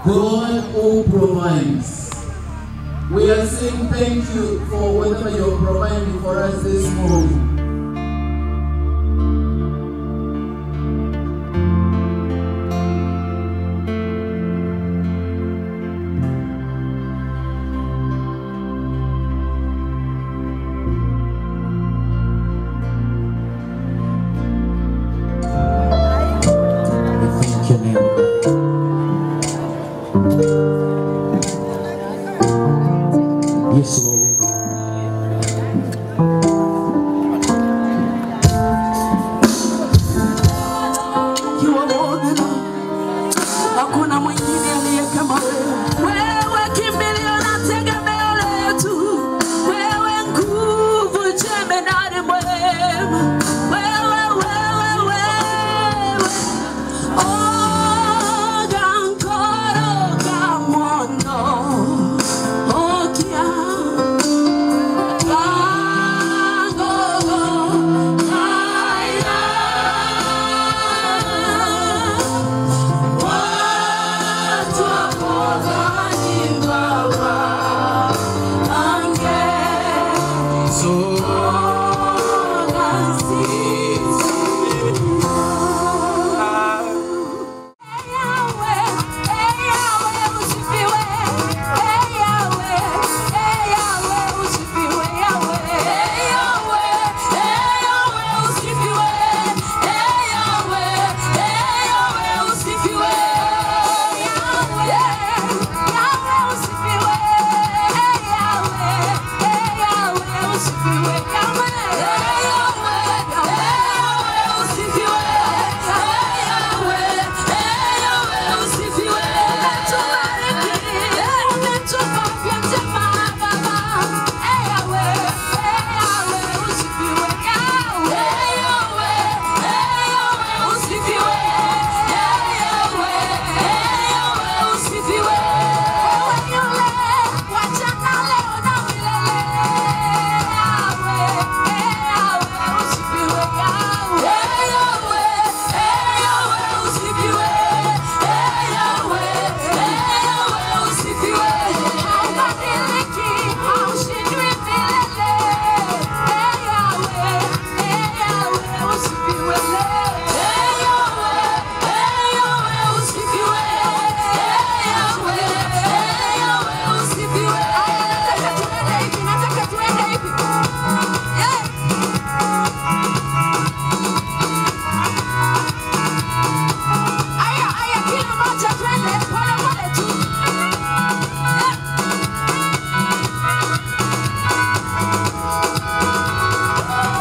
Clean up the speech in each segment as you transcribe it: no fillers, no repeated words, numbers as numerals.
God who provides. We are saying thank you for whatever you're providing for us this morning. Yes, Lord. You are worthy. Hakuna mwingine aliye kama wewe. Wewe kimbilio na tegemeo letu. Wewe nguvu, jemedari mwema. Wewe, wewe, wewe. Oh, gankoro gamono. Okia.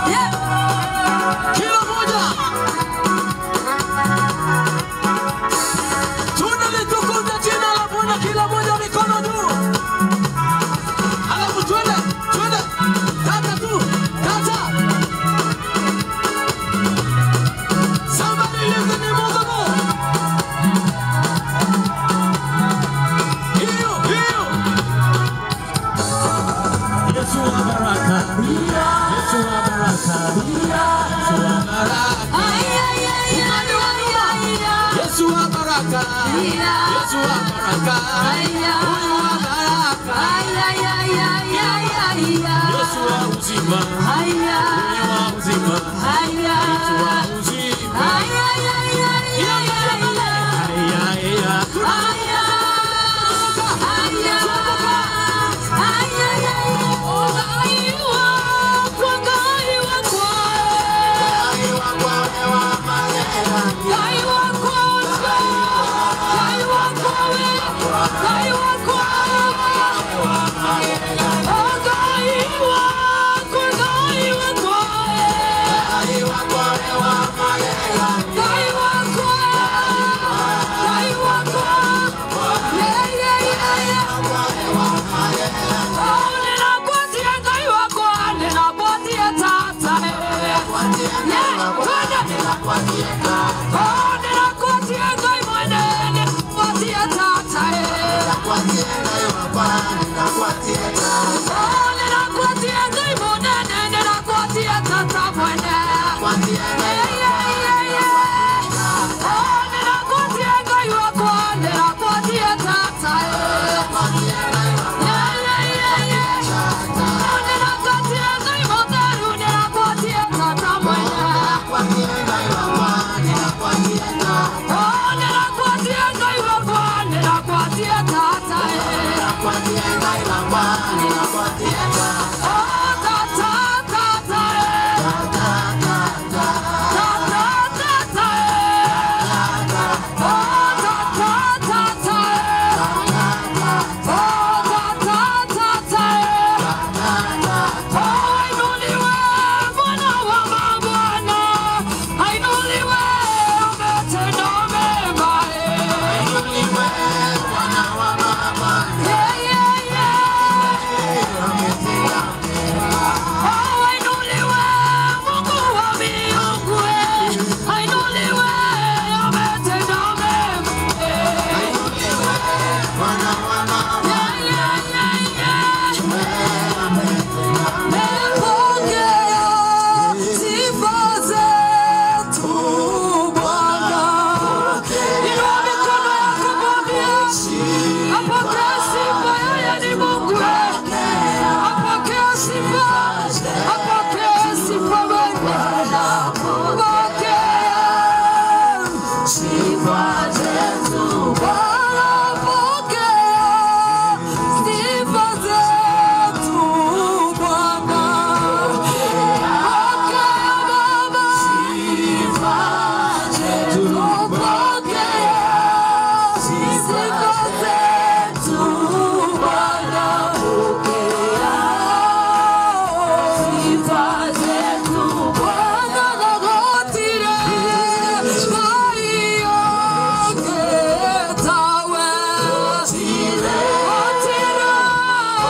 Yeah.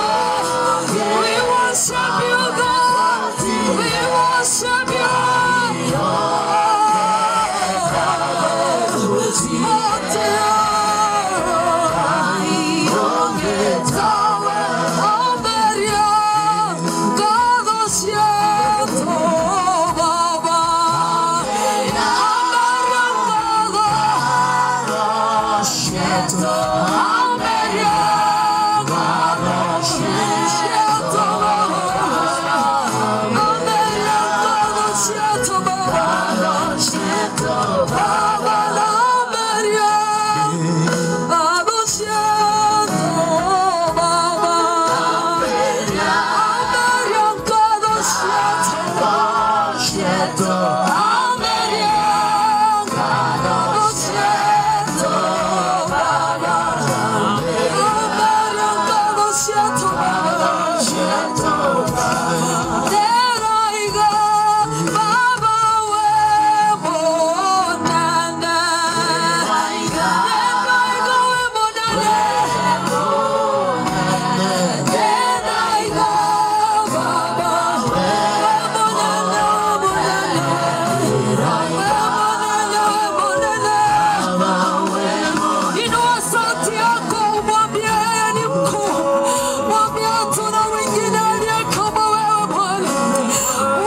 We worship you, God. We worship you. Inua sauti yako umwambie yeye ni mkuu. Mwambie hatuna mwingine aliye kama wewe Bwana.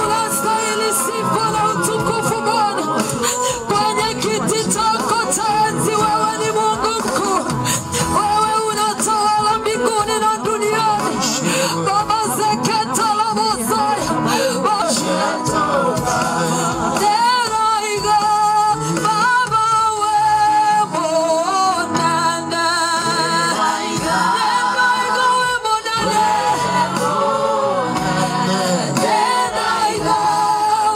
Unastahili sifa na utukufu Bwana. Kwenye kiti chako cha enzi wewe ni Mungu mkuu. Wewe unatawala mbinguni na duniani. Baba zeketa la Mosaya. Deraiga, Baba we monana. Deraiga we monana. Deraiga,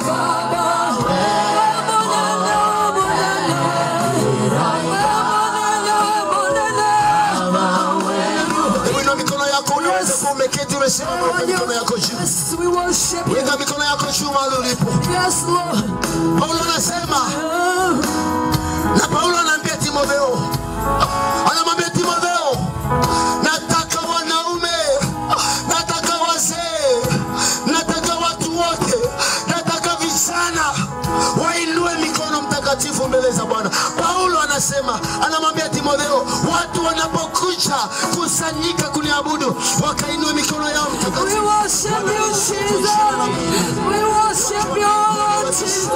Baba we monana, monana. We monana, monana. Inua mikono yako, unaweza kuwa umeketi umesimama, weka mikono yako juu. Yes, we worship you. Weka mikono yako juu mahali ulipo. Yes, Lord. Paulo anasema, na Paulo anaambia Timotheo, anamwambia Timotheo, nataka wanaume, nataka wazee, nataka watu wote, nataka vijana wainue mikono mtakatifu mbele za Bwana. Paulo anasema, anamwambia Timotheo, watu wanapokuja kusanyika kuniabudu, wakainue mikono yao We mtakatifu. worship you, Jesus. We worship you, Lord Jesus.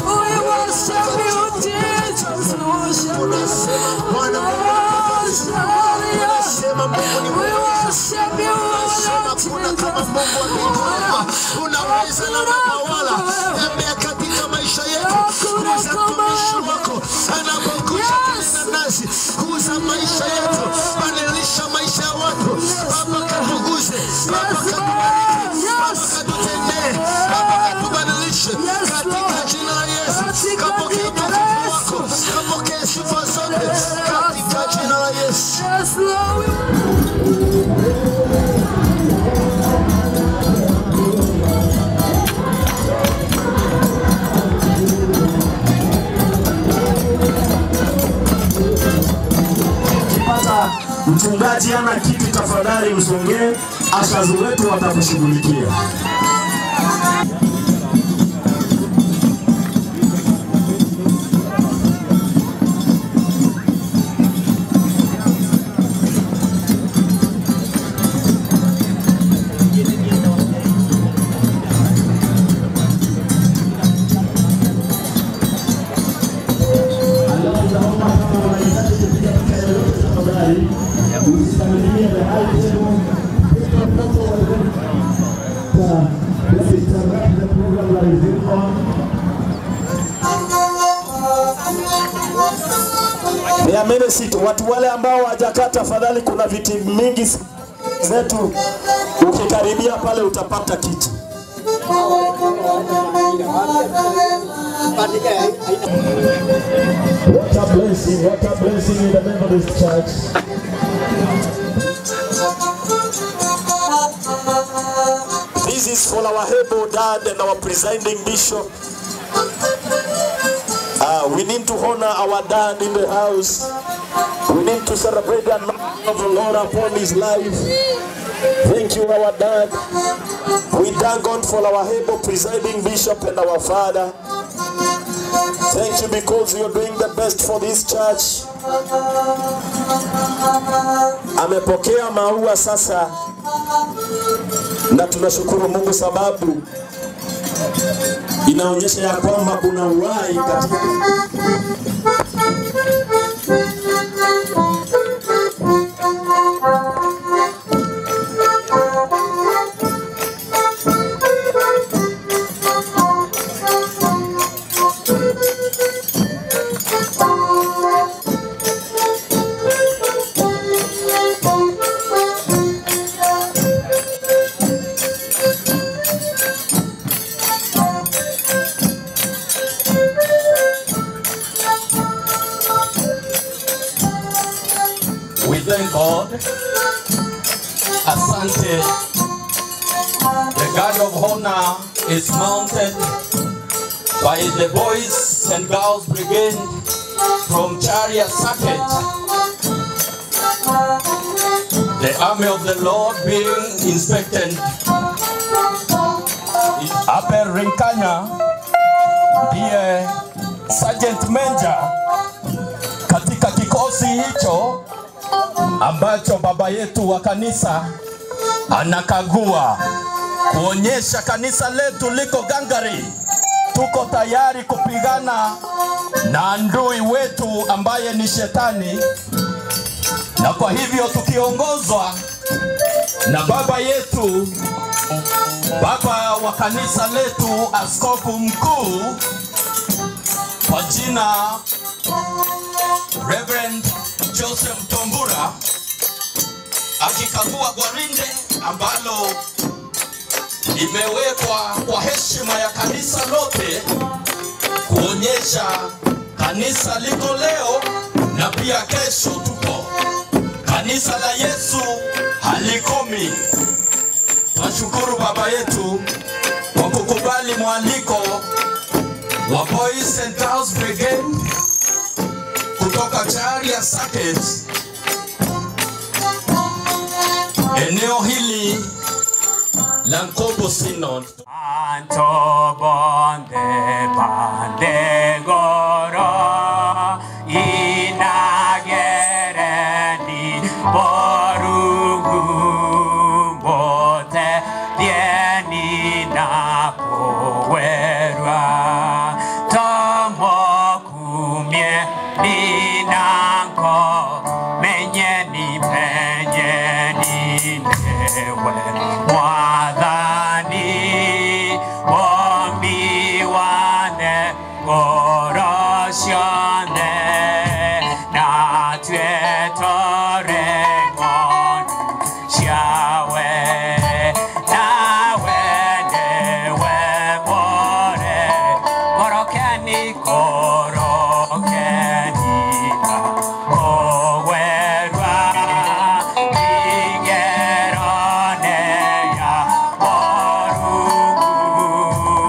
We worship you, Jesus. We worship you. Unasema Bwana Hallelujah. Unasema Mungu ni We mwema. worship you, Unasema Lord kuna kama Jesus. Mungu wa mbinguni. Unaweza na unatawala. Tembea katika maisha yetu. Guza mtumishi wako anapokuja kunena nasi. Guza maisha yetu, badilisha maisha ya watu. Baba katuguze, Baba katubariki, Baba katutendee, Baba katubadilishe katika jina la Yesu. Kapokee utukufu wako, kapokee sifa zote katika jina la Yesu. Yes, Lord. Ukipata mchungaji ana kiti, tafadhali usongee, ashazi wetu watakushughulikia. Alafu naomba kama unahitaji kupiga picha yoyote tafadhali usisalimie the high table. Take a photo with them. Let's interrupt the program that is going on. Niamini siti, watu wale ambao hawajakaa tafadhali, kuna viti mingi zetu, ukikaribia pale utapata kiti. What a blessing, what a blessing in the Methodist Church. This is for our able dad and our presiding bishop. We need to honor our dad in the house. We need to celebrate the anointing of the Lord upon his life. Thank you, our dad. We thank God for our able presiding bishop and our father. Thank you because you're doing the best for this church. Amepokea maua sasa, na tunashukuru Mungu sababu inaonyesha ya kwamba kuna uhai katika. We thank God. Asante. The guard of honor is mounted by the Boys and Girls Brigade from Charia Circuit. The army of the Lord being inspected. Abel Rinkanya ndiye Sergeant Major katika kikosi hicho ambacho baba yetu wa kanisa anakagua kuonyesha kanisa letu liko gangari. Tuko tayari kupigana na ndui wetu ambaye ni shetani, na kwa hivyo tukiongozwa na baba yetu, baba wa kanisa letu, askofu mkuu kwa jina Reverend Joseph Tombura, akikagua gwarinde ambalo limewekwa kwa heshima ya kanisa lote kuonyesha kanisa liko leo na pia kesho tupo. Kanisa la Yesu halikomi. Twashukuru baba yetu kwa kukubali mwaliko wa Boys and Girls Brigade kutoka Charia Circuit, eneo hili la Nkombo Synod. Anto bonde bande goro inagereni borugu bote dieni na powerwa tomokumie ninanko menyeni penyeni newe mwadhani ombiwane goroshone na twetorengon shawe nawe newe more korokeni korokeni kowerwa igeroneya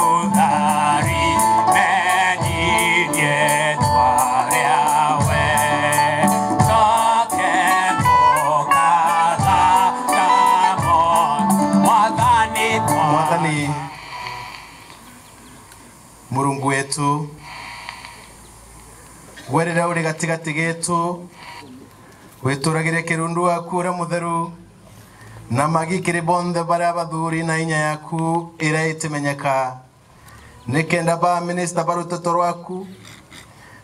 orugudari menietwareawe tokemokathakamon mwathani. Mwathani Murungu wetu, werera uri gatigati gitu wituragire kirundu waku uria mutheru na magikiri bonthe baria bathuri na inya yaku iria itimenyeka nikenda ba minista baruteto rwaku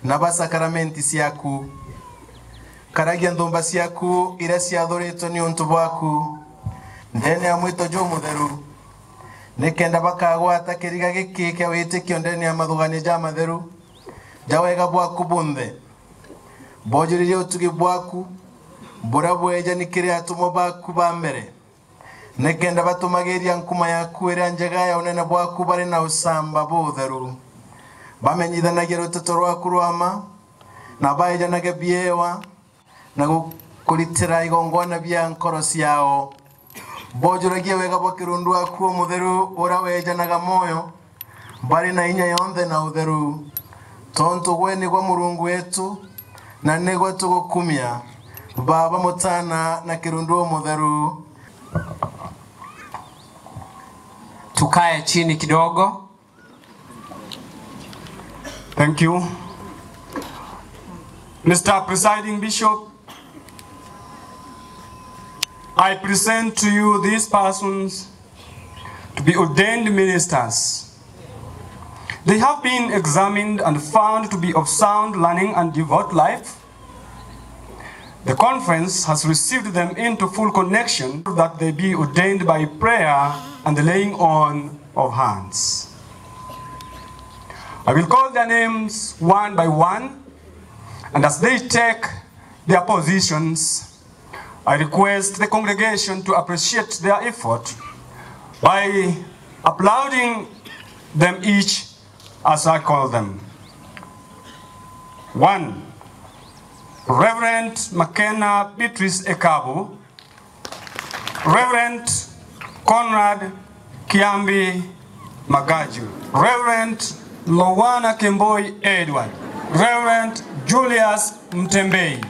na ba sakaramenti ciaku. Karagia nthumba ciaku iria ciathuritwo ni untu bwaku ndene ya mwito ju mutheru nikenda bakagwata kiriga giki kia witikio ndene ya mathugani ja matheru ja wega bwaku bunthe bojuririe utugi bwaku buria bwejanikire atumwa baku ba mbere nikenda batumagiria nkuma yaku iria njega ya unene bwaku bari na ucamba butheru bamenyithanagia ruteto rwaku rwa ma na baejanage biewa na gukuritira igongona bia nkoro ciao. Bojuragia wega bwa kirundu waku mutheru uria wejanaga moyo bari na inya yonthe na utheru tontu gwe nigwo Murungu wetu Na nĩguo tũgũkumia Baba Mutana na Kirundu Mutheru. Tukae chini kidogo. Thank you. Mr. Presiding Bishop, I present to you these persons to be ordained ministers. They have been examined and found to be of sound learning and devout life. The conference has received them into full connection that they be ordained by prayer and the laying on of hands. I will call their names one by one, and as they take their positions, I request the congregation to appreciate their effort by applauding them each as I call them. 1. Reverend McKenna Beatrice Ekabu, Reverend Conrad Kiambi Magaju, Reverend Lowana Kemboi Edward, Reverend Julius Mtembei.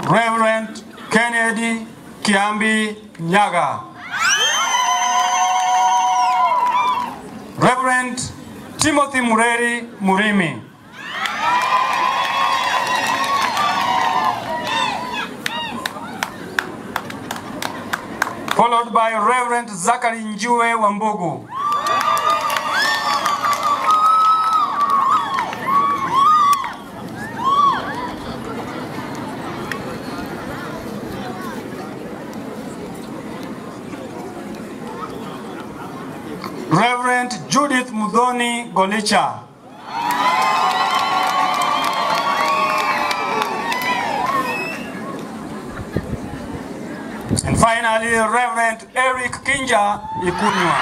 Reverend Kennedy Kiambi Nyaga, Reverend Timothy Mureri Murimi, followed by Reverend Zachary Njue Wambugu. Reverend Judith Muthoni Golicha. And finally, Reverend Eric Kinja Ikunywa.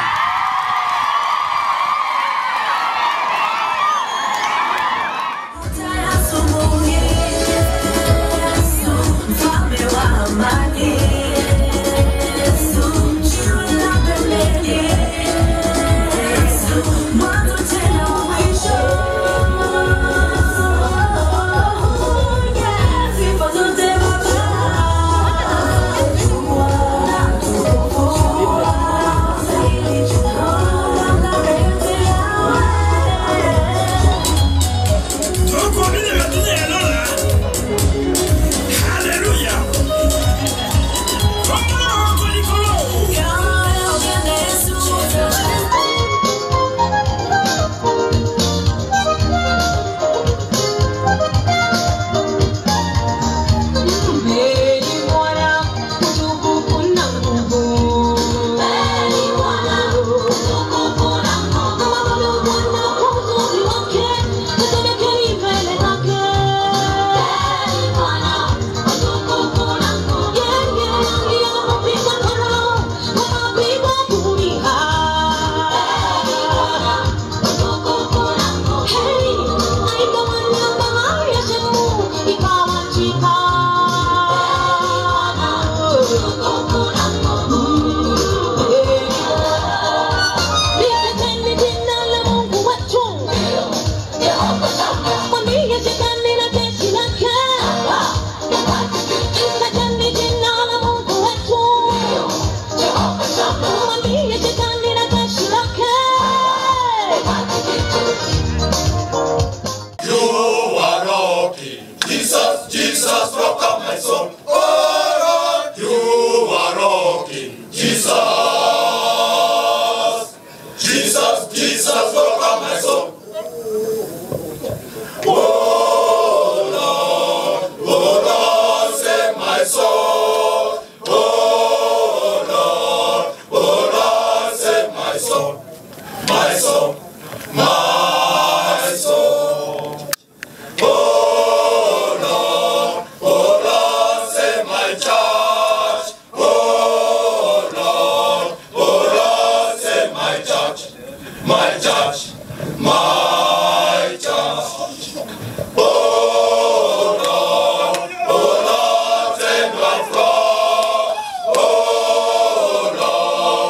Oh Lord,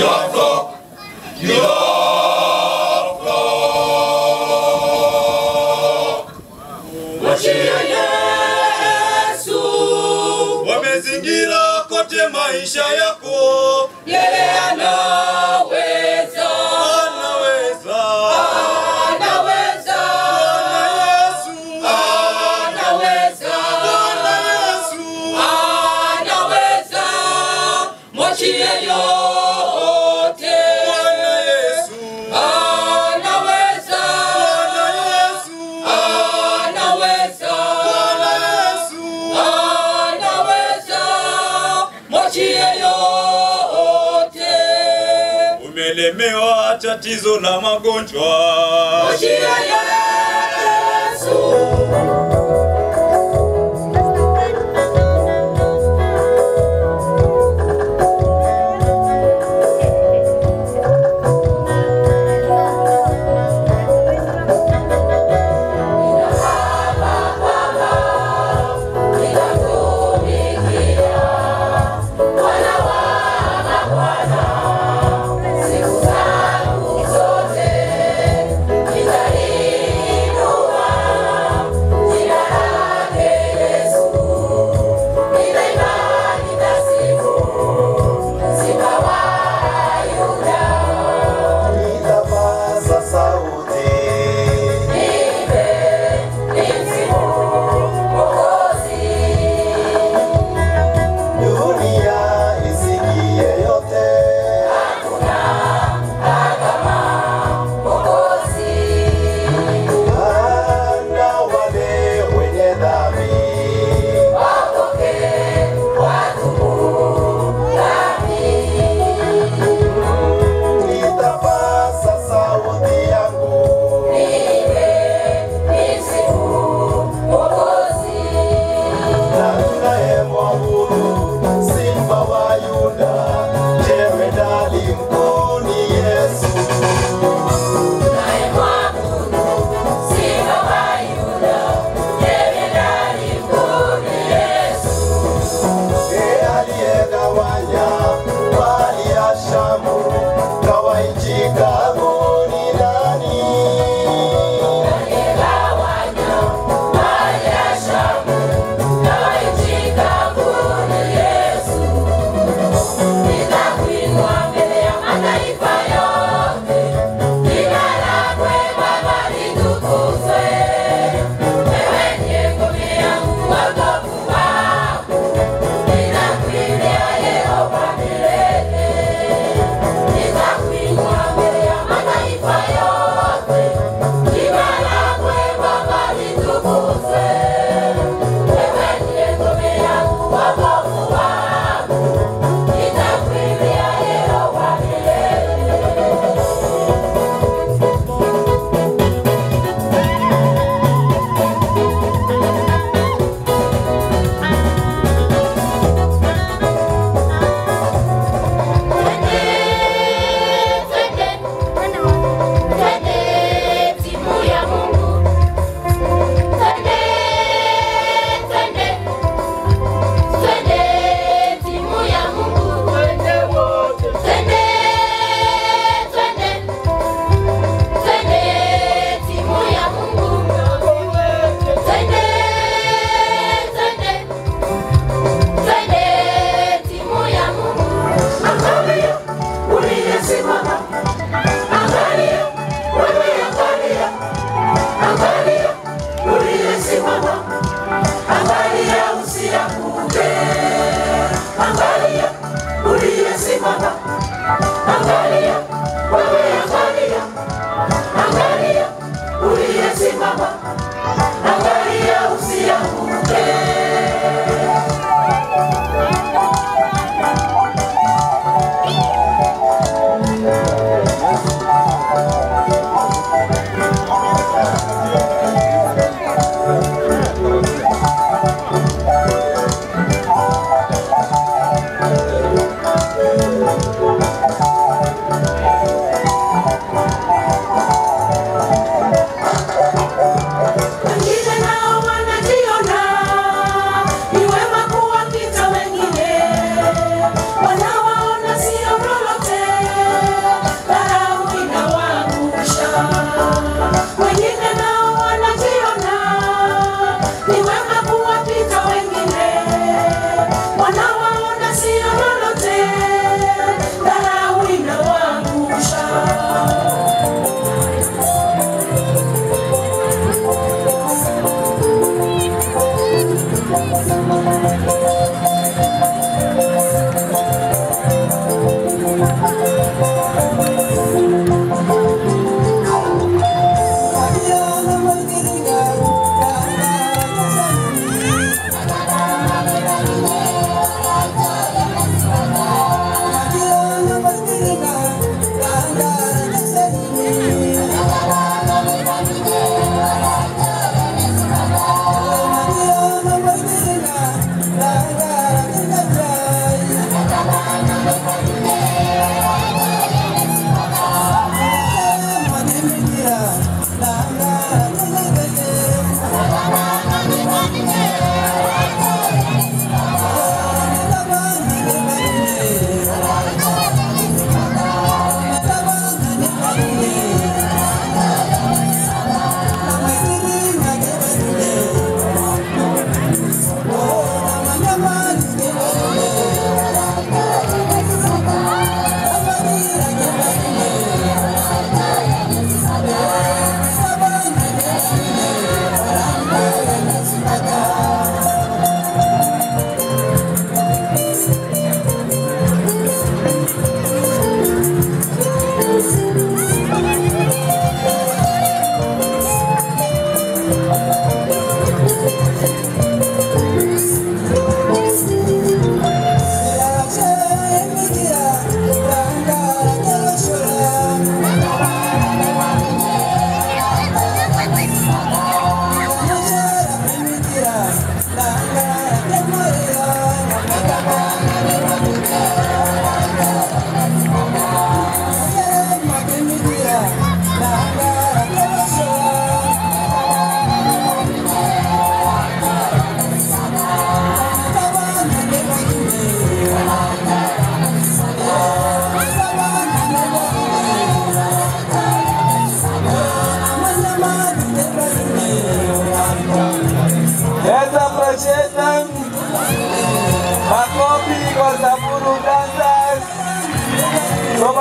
Your flock, your flock. Mwachie Yesu. Wamezingira kote maisha yako, yeye anaweza, anaweza, anaweza. Bwana Yesu anaweza, Bwana Yesu anaweza. Mwachie yote. Bwana Yesu anaweza, Bwana Yesu anaweza, Bwana Yesu anaweza. Mwachie yote. Umelemewa tatizo la magonjwa, Mwachie Yesu. Siku zangu zote nitaliinua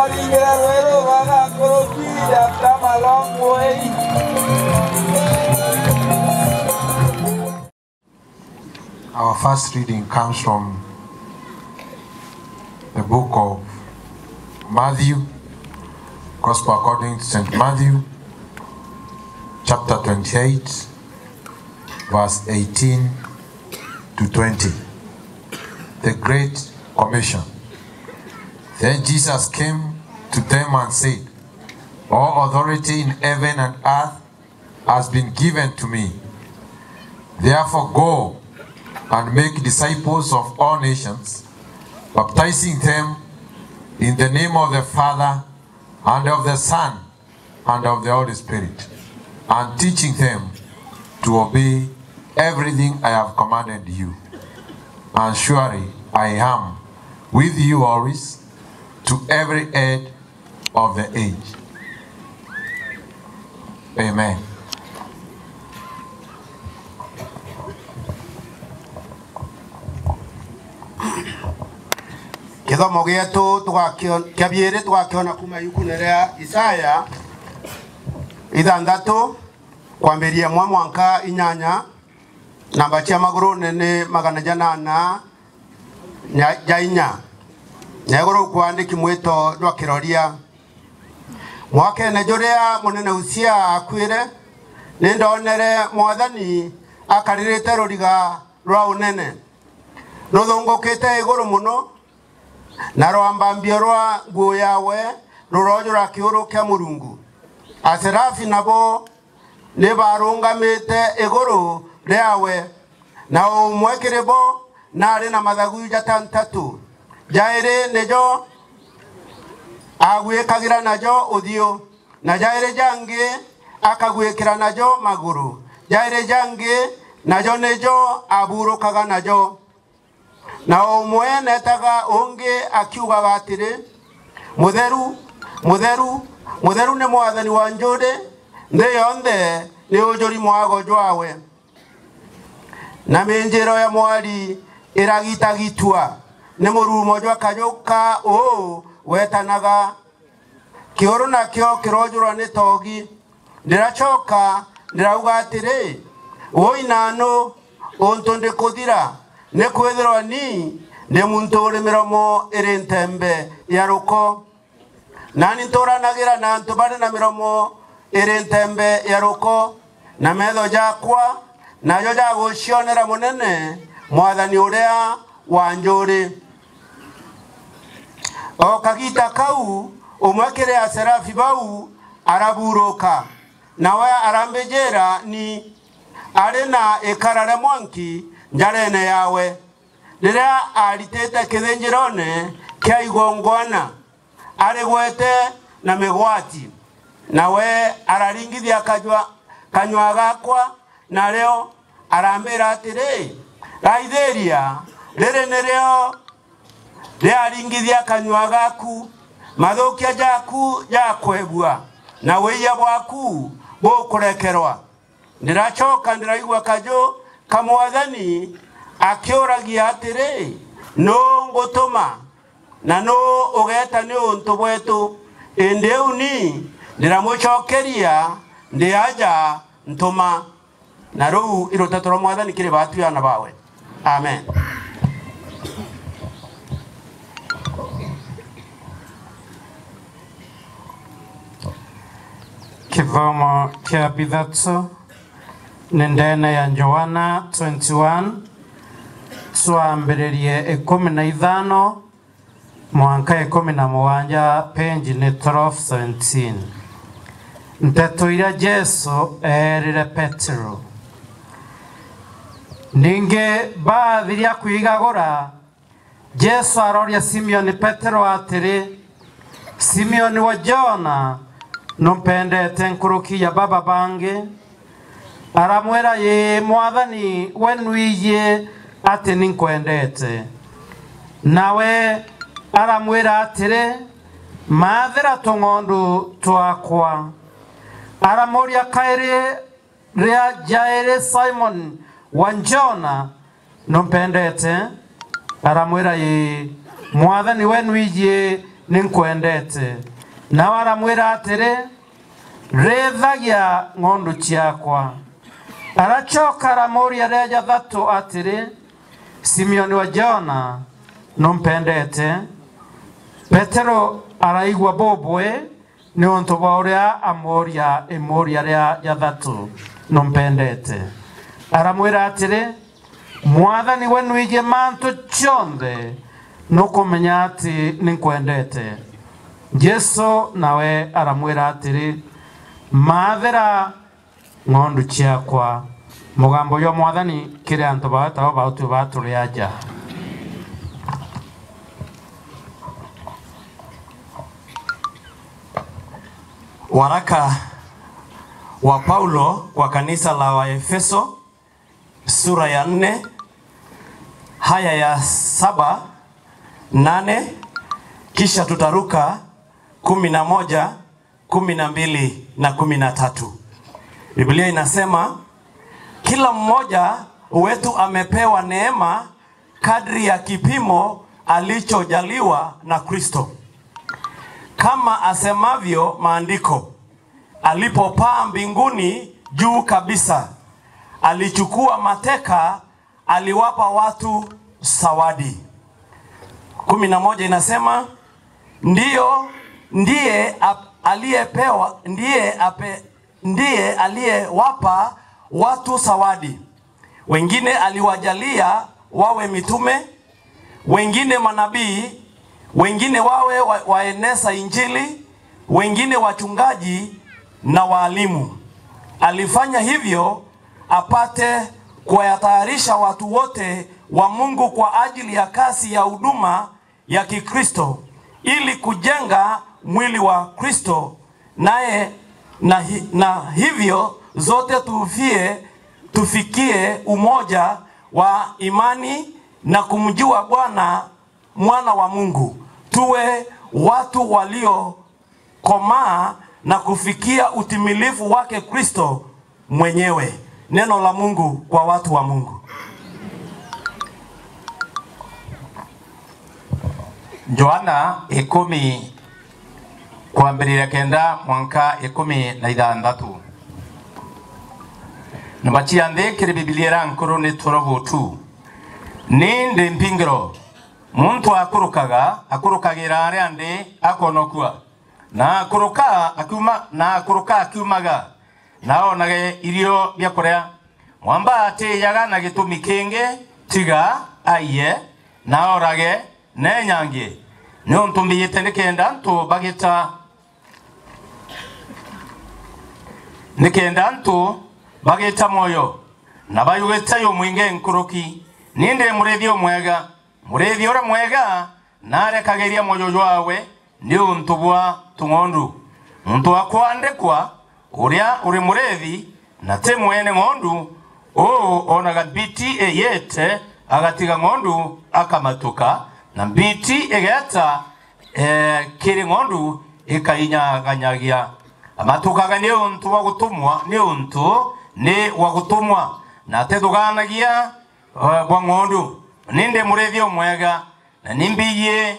Baringira van a Coloquilla, come a long way. Our first reading comes from the book of Matthew, Gospel according to St. Matthew, chapter 28, verse 18 to 20. The Great Commission. Then Jesus came to them and said, "All authority in heaven and earth has been given to me. Therefore go and make disciples of all nations, baptizing them in the name of the Father and of the Son and of the Holy Spirit, and teaching them to obey everything I have commanded you. And surely I am with you always, to every end of the age." Amen. Kithomo gietu kiabiere tugakiona kuma ibuku ria Isaya 6 kwambiria mwa mwanka 8 namba cia maguru nene 804 nyeguru kwandiki mwito rwa kiroria mwakene juria munene Usia akwire nindonere mwathani akaririte ruriga rwa unene ruthungukite iguru muno na rwambambio rwa nguo yawe rurojura kiuru kia Murungu. Aserafi nabo ni barungamite iguru riawe na umwe kiribo nari na mathagu jatantatu jairi nijo agwikagira najo uthio na jairi jangi akagwikira najo maguru jairi jangi najo nijo aburukaga najo na umwe netaga ungi akiugaga atiri mutheru mutheru mutheru ni mwathani wa njuri nthi yonthe ni unjuri mwago jwawe na minjiro ya mwari iragitagitua ni murumo jwa kajuka uu wetanaga kiuru nakio kirojurwa ni togi. Ndiracoka ndirauga atiri woi nanu untu ndikuthira ni kwithirwa ni ndi muntu uri miromo iri ntembe ya ruko nani nturanagira na antu bari na miromo iri ntembe ya ruko na metho jakwa nayo jagucionera munene mwathani uria wa njuri. O kagita kau umwe kiri aserafi bau araburuka nawe arambejera ni ari na ikara ria mwanki njarene yawe riria aritete kithinjirone kia igongwana arigwete na migwati nawe araringithia kanyua gakwa nario arambira atiri raithiria riri nirio riaringithia kanyua gaku mathukia jaku jakwegua na wiya bwaku bukurekerwa. Ndiracoka ndiraigua kaju kamwathani akiuragia atiri no ngutuma na no ugeta ni untu bwetu indi eu ni ndiramucokeria ndiaja ntuma. Na riu irutatu rwa mwathani kiri batuana bawe. Amen. Kithomo kia bithatu ni ndene ya Joana 21 twambiririe 15 mwanka 17 page ni 1217. Nteto iria Jesu erire Petero. Ninge bathiria kwigagura Jesu aroria Simeoni Petero atiri, Simeoni wa Jona numpendete nkurukia baba bangi? Aramwira ye mwathani we nwiye ati ninkwendete. Nawe aramwira atiri mathira tung'ondu twakwa. Aramuria kairi ria jairi Simon wa Jona numpendete? Aramwira ye mwathani we nwiye Nĩnkwendete. Nawe aramwĩra atĩrĩ, rĩthagia ng'ondu ciakwa. Aracoka aramũria rĩa jathatũ atĩrĩ, Simeoni wa Jona, nũmpendete? Petero araigua bũbũĩ nĩ ũntũ bwa ũrĩa amũria ĩmũria rĩa jathatũ, nũmpendete. Aramwĩra atĩrĩ, Mwathani we nĩwĩgie mantũ cionthe, nũkũmenya atĩ nĩnkwendete. Jesu nawe aramwĩra atĩrĩ, maathĩra ng'ondu ciakwa. Mũgambo ũyũ wa Mwathani kĩrĩ antũ baetagwo baũtue batũrĩ aja. Waraka wa Paulo kwa kanisa la Waefeso sura ya 4 haya ya 7, 8, kisha tutaruka 11, 12 na 13. Biblia inasema kila mmoja wetu amepewa neema kadri ya kipimo alichojaliwa na Kristo. Kama asemavyo maandiko, alipopaa mbinguni juu kabisa, alichukua mateka, aliwapa watu zawadi. 11 inasema ndiye aliyepewa, ndiye aliyewapa watu zawadi. Wengine aliwajalia wawe mitume, wengine manabii, wengine wawe waeneza injili, wengine wachungaji na waalimu. Alifanya hivyo apate kuwatayarisha watu wote wa Mungu kwa ajili ya kazi ya huduma ya Kikristo, ili kujenga mwili wa Kristo, naye na hivyo zote tufikie umoja wa imani na kumjua Bwana mwana wa Mungu, tuwe watu walio komaa na kufikia utimilifu wake Kristo mwenyewe. Neno la Mungu kwa watu wa Mungu. Joana 10 kwambirira 9 mwanka 16. Nabachia nthikiri Biblia ra nkuru ni 12:2. Ni ndi mpingiro muntu akurukaga akurukagira aria ndi akonokua na akuruka akiuma na akuruka akiumaga na onage irio bia kuria mwamba atiyaga na gitumi kingi tiga aiye na orage nenyangi ni untu mbiyite nikenda ntu bagita nikenda ntu bagita moyo na bayugeta yo mwinge nkuruki ninde murethi omwega murethi ura mwega narekageria moyo jwawe ni untu bwa tung'ondu muntu akwandikwa uria uri murethi na te mwene ng'ondu o onaga mbiti eyete agatiga ng'ondu akamatuka na mbiti egeta kiri ng'ondu ikainyaganagia amatukaga ni untu wa gutumwa ni untu ni wa gutumwa na tethuganagia bwa ng'ondu ninde murethi omwega na nimbiye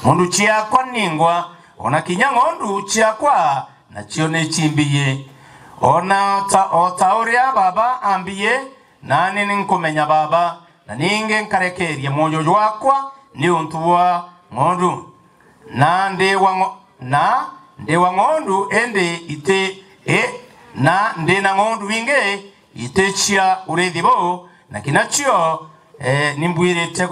ng'ondu ciakwa ningwa ona kinya ng'ondu ciakwa na cio ni chimbiye ona ota uria baba ambiye nani ninkumenya baba na ninge nkarekerie moyo jwakwa ni untu wa ng'ondu na ndi wa ng'ondu ende ite na ndi na ng'ondu winge ite cia urithi bo na kinachio nimbwirite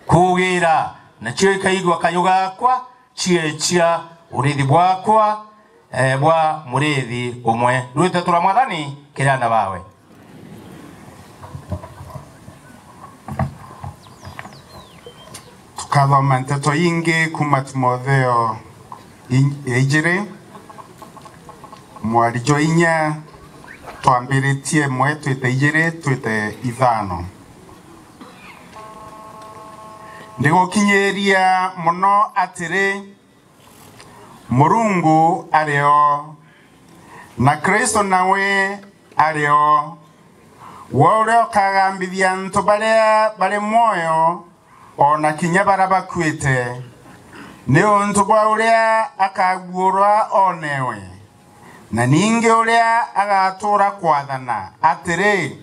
kugira na cio ikaigua kayu gakwa cie cia urithi bwakwa bwa murithi umwe rwite tura mwathani kiria na bawe. Tukathoma nteto ingi kuma Timotheo 2 mwarijo 4 twambiritie mwe twite 2 twite 5. Ndigukinyiria muno atiri Murungu ario na Kristo nawe ario we uria ukagambithia ntu baria bari muoyo ona kinya baria bakuite Ni untu bwa uria akaguurwa onewe na ningi uria agatura kwathana atiri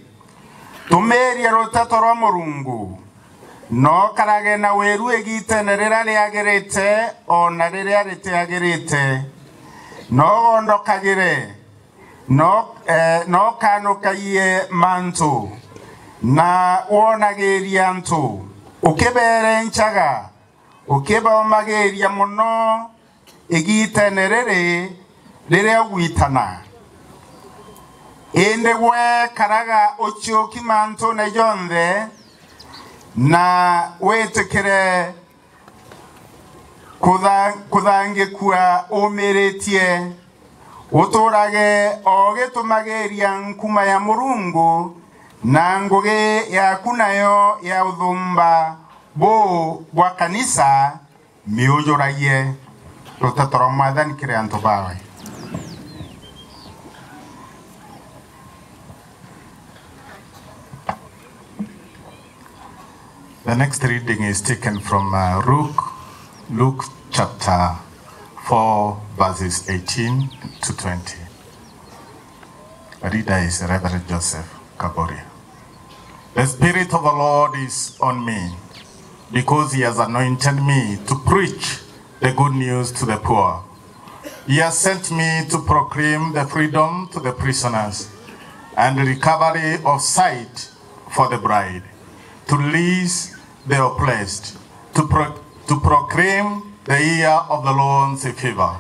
tumirie rutato rwa Murungu no karage na wiru igitene riria riagirite ona riria ritiagirite no gondokagire no kanukaiye mantu na wonagiria ntu ukibere nchaga ukibomagiria muno igitene riri riria gwitana indi we karaga uchuki mantu ne jonthe na witikire kuthangikua umiritie uturage o gitumagiria nkuma ya Murungu na ngugi yaku nayo ya uthumba bu bwa kanisa miujuragie rutato rwa Mwathani kiri antu bawe. The next reading is taken from Luke chapter 4, verses 18 to 20. The reader is Reverend Joseph Kaboria. The Spirit of the Lord is on me, because he has anointed me to preach the good news to the poor. He has sent me to proclaim the freedom to the prisoners and the recovery of sight for the bride, to release the oppressed, to proclaim the year of the Lord's favor.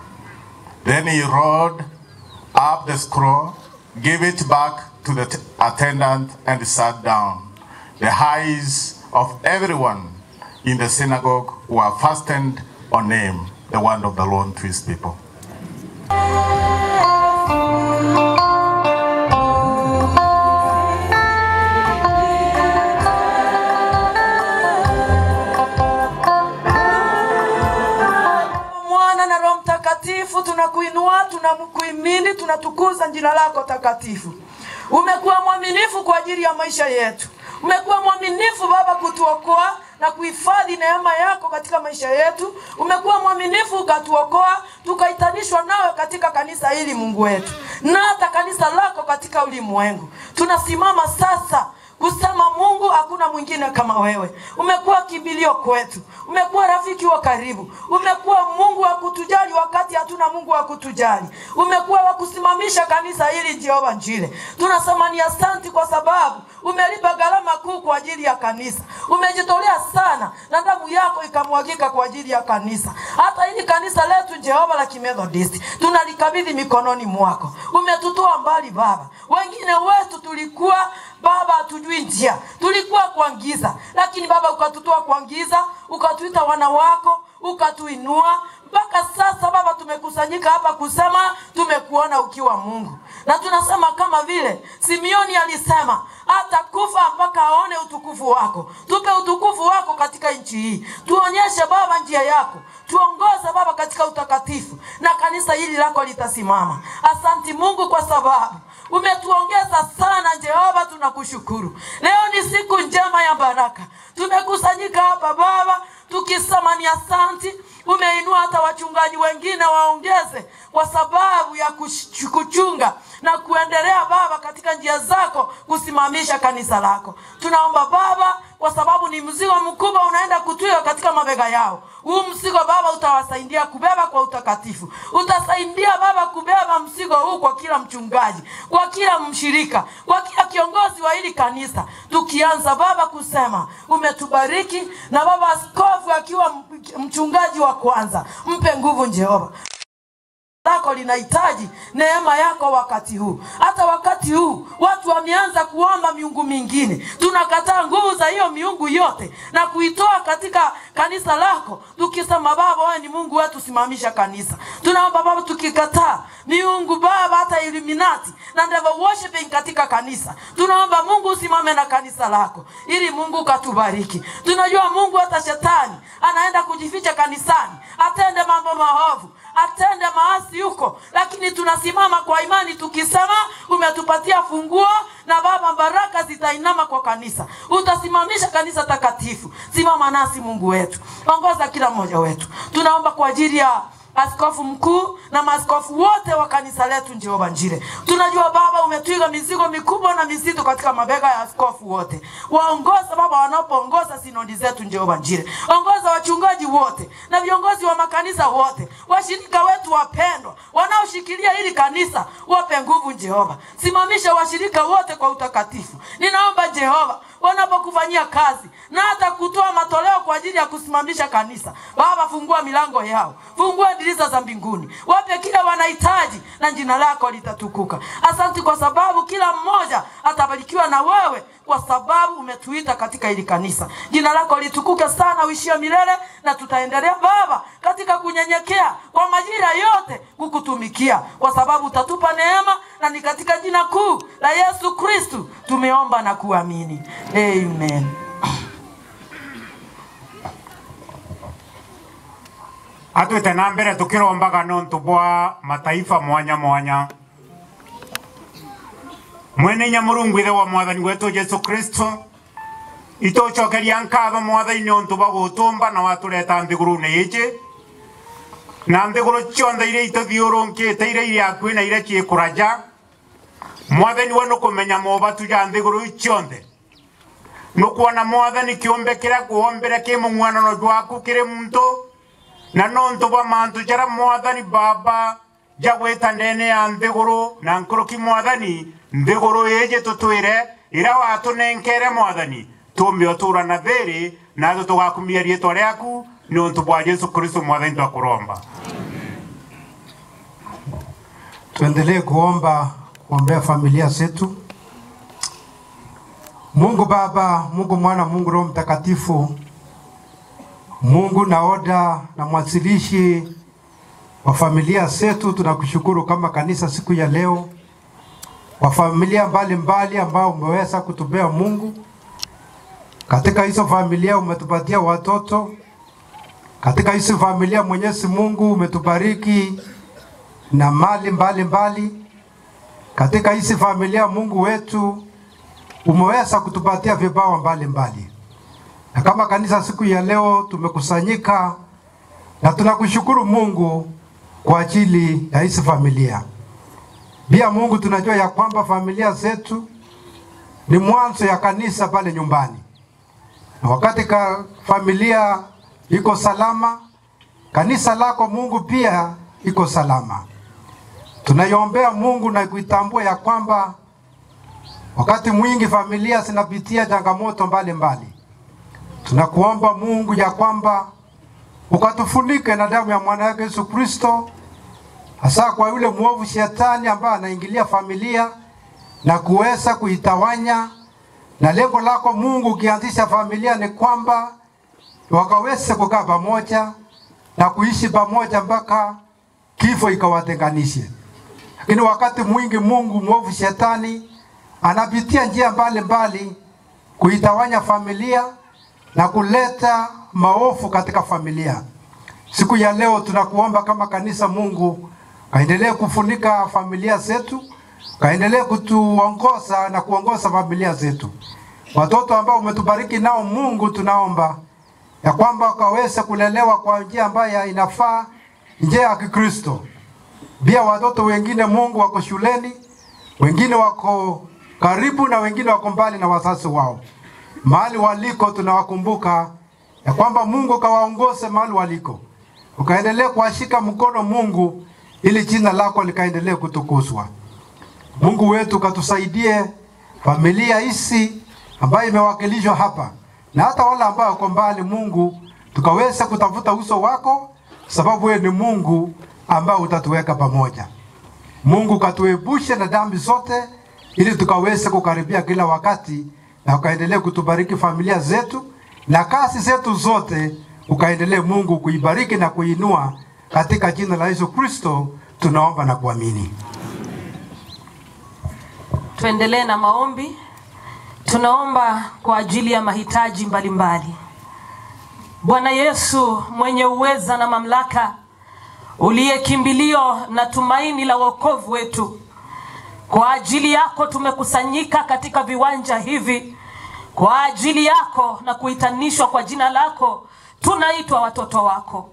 Then he rolled up the scroll, gave it back to the attendant, and sat down. The eyes of everyone in the synagogue were fastened on him, the word of the Lord to his people. Tunakuinua, tunakuhimidi, tunatukuza jina lako takatifu. Umekuwa mwaminifu kwa ajili ya maisha yetu. Umekuwa mwaminifu Baba kutuokoa na kuhifadhi neema yako katika maisha yetu. Umekuwa mwaminifu ukatuokoa, tukaitanishwa nawe katika kanisa hili Mungu wetu, na hata kanisa lako katika ulimwengu. Tunasimama sasa kusema Mungu, hakuna mwingine kama wewe. Umekuwa kimbilio kwetu, umekuwa rafiki wa karibu, umekuwa Mungu wa kutujali wakati hatuna Mungu wa kutujali. Umekuwa wa kusimamisha kanisa hili Jehova Njile. Tunasema ni asanti kwa sababu umelipa gharama kuu kwa ajili ya kanisa. Umejitolea sana na damu yako ikamwagika kwa ajili ya kanisa. Hata hili kanisa letu Jehova la Kimethodisti tunalikabidhi mikononi mwako. Umetutoa mbali Baba. Wengine wetu tulikuwa Baba hatujui njia, tulikuwa kwa giza, lakini Baba ukatutoa kwa giza, ukatuita wana wako, ukatuinua mpaka sasa Baba tumekusanyika hapa kusema tumekuona ukiwa Mungu. Na tunasema kama vile Simeoni alisema atakufa mpaka aone utukufu wako. Tupe utukufu wako katika nchi hii. Tuonyeshe Baba njia yako. Tuongoze Baba katika utakatifu, na kanisa hili lako litasimama. Asanti Mungu kwa sababu umetuongeza sana Jehova, tunakushukuru. Leo ni siku njema ya baraka. Tumekusanyika hapa Baba tukisema ni asanti. Umeinua hata wachungaji wengine waongeze kwa sababu ya kuchunga na kuendelea Baba katika njia zako kusimamisha kanisa lako. Tunaomba Baba kwa sababu ni mzigo mkubwa unaenda kutwiwa katika mabega yao. Huu mzigo Baba utawasaidia kubeba kwa utakatifu. Utasaidia Baba kubeba mzigo huu kwa kila mchungaji, kwa kila mshirika, kwa kila kiongozi wa hili kanisa. Tukianza Baba kusema umetubariki, na Baba askofu akiwa mchungaji wa kwanza, mpe nguvu Jehova. Lako linahitaji neema yako wakati huu. Hata wakati huu watu wameanza kuomba miungu mingine. Tunakataa nguvu za hiyo miungu yote na kuitoa katika kanisa lako, tukisema Baba wewe ni Mungu wetu, simamisha kanisa. Tunaomba Baba, tukikataa miungu Baba hata Illuminati na devil worshiping katika kanisa, tunaomba Mungu usimame na kanisa lako ili Mungu katubariki. Tunajua Mungu hata shetani anaenda kujificha kanisani atende mambo maovu, atende maasi huko, lakini tunasimama kwa imani tukisema umetupatia funguo, na Baba baraka zitainama kwa kanisa. Utasimamisha kanisa takatifu. Simama nasi Mungu wetu, ongoza kila mmoja wetu. Tunaomba kwa ajili ya askofu mkuu na maaskofu wote wa kanisa letu Jehova Njire. Tunajua Baba umetwiga mizigo mikubwa na mizito katika mabega ya askofu wote. Waongoza Baba wanapoongoza sinodi zetu Jehova Njire. Ongoza wachungaji wote na viongozi wa makanisa wote, washirika wetu wapendwa wanaoshikilia hili kanisa, wape nguvu Jehova. Simamisha washirika wote kwa utakatifu. Ninaomba Jehova, wanapokufanyia kazi na hata kutoa matoleo kwa ajili ya kusimamisha kanisa, Baba fungua milango yao, fungua dirisha za mbinguni, wape kile wanahitaji na jina lako litatukuka. Asante kwa sababu kila mmoja atabarikiwa na wewe, kwa sababu umetuita katika hili kanisa. Jina lako litukuke sana uishie milele, na tutaendelea Baba katika kunyenyekea kwa majira yote kukutumikia, kwa sababu utatupa neema, na ni katika jina kuu la Yesu Kristu tumeomba na kuamini. Amen. Atwite na mbere tukirombaga nontu bwa mataifa mwanya mwanya. Mwene Nyamurungu ithe wa mwathani wetu Jesu Kristo, itocokeria nkatho mwathani nontu bwa gutumba na watureta nthiguru-ini iji, na nthiguru cionthe iria ituthiurunkite, iria iri akuhi na iria ciikuraja. Mwathani we nukumenya mobatu ja nthiguru cionthe, nukuona mwathani kiumbe kiria kuombire ki mung'wanano jwaku kiri muntu, na nontu bwa mantu jara mwathani Baba jagwita ndene ya nthiguru na nkuruki mwathani nthiguru iji tutwire ira watunenkere mwathani tumbe utura na thiri na tugakumia rietwa riaku nontu bwa Jesu Kristo mwathani twakuromba. Tuendelee kuomba, kuombea familia zetu. Mungu Baba, Mungu Mwana, Mungu Roho Mtakatifu, Mungu naoda na mwanzilishi wa familia zetu, tunakushukuru kama kanisa siku ya leo kwa familia mbalimbali ambao umeweza kutupea Mungu. Katika hizo familia umetupatia watoto. Katika hizo familia Mwenyezi Mungu umetubariki na mali mbalimbali. Katika hizi familia Mungu wetu umeweza kutupatia vipawa mbalimbali. Na kama kanisa siku ya leo tumekusanyika na tunakushukuru Mungu kwa ajili ya hizi familia. Pia Mungu tunajua ya kwamba familia zetu ni mwanzo ya kanisa pale nyumbani. Na wakati familia iko salama, kanisa lako Mungu pia iko salama. Tunaiombea Mungu na kuitambua ya kwamba wakati mwingi familia zinapitia changamoto mbalimbali. Tunakuomba Mungu ya kwamba ukatufunike na damu ya mwana wake Yesu Kristo, hasa kwa yule muovu shetani ambaye anaingilia familia na kuweza kuitawanya. Na lengo lako Mungu ukianzisha familia ni kwamba wakaweze kukaa pamoja na kuishi pamoja mpaka kifo ikawatenganishe. Lakini wakati mwingi Mungu muovu shetani anapitia njia mbalimbali kuitawanya familia na kuleta maofu katika familia. Siku ya leo tunakuomba kama kanisa Mungu kaendelee kufunika familia zetu, kaendelee kutuongoza na kuongoza familia zetu. Watoto ambao umetubariki nao Mungu, tunaomba ya kwamba wakaweze kulelewa kwa njia ambayo inafaa, njia ya Kikristo. Pia watoto wengine Mungu wako shuleni, wengine wako karibu na wengine wako mbali na wazazi wao. Mahali waliko tunawakumbuka ya kwamba Mungu kawaongoze mahali waliko, ukaendelee kuwashika mkono Mungu, ili jina lako likaendelee kutukuzwa. Mungu wetu katusaidie familia hizi ambayo imewakilishwa hapa na hata wale ambao wako mbali Mungu, tukaweza kutafuta uso wako, sababu wewe ni Mungu ambao utatuweka pamoja. Mungu katuepushe na dhambi zote, ili tukaweze kukaribia kila wakati, na ukaendelee kutubariki familia zetu na kazi zetu zote, ukaendelee Mungu kuibariki na kuinua. Katika jina la Yesu Kristo tunaomba na kuamini. Tuendelee na maombi. Tunaomba kwa ajili ya mahitaji mbalimbali. Bwana Yesu mwenye uweza na mamlaka, uliye kimbilio na tumaini la wokovu wetu, kwa ajili yako tumekusanyika katika viwanja hivi, kwa ajili yako na kuitanishwa kwa jina lako tunaitwa watoto wako.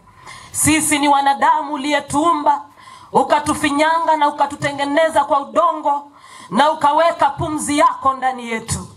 Sisi ni wanadamu uliyetuumba, ukatufinyanga na ukatutengeneza kwa udongo na ukaweka pumzi yako ndani yetu.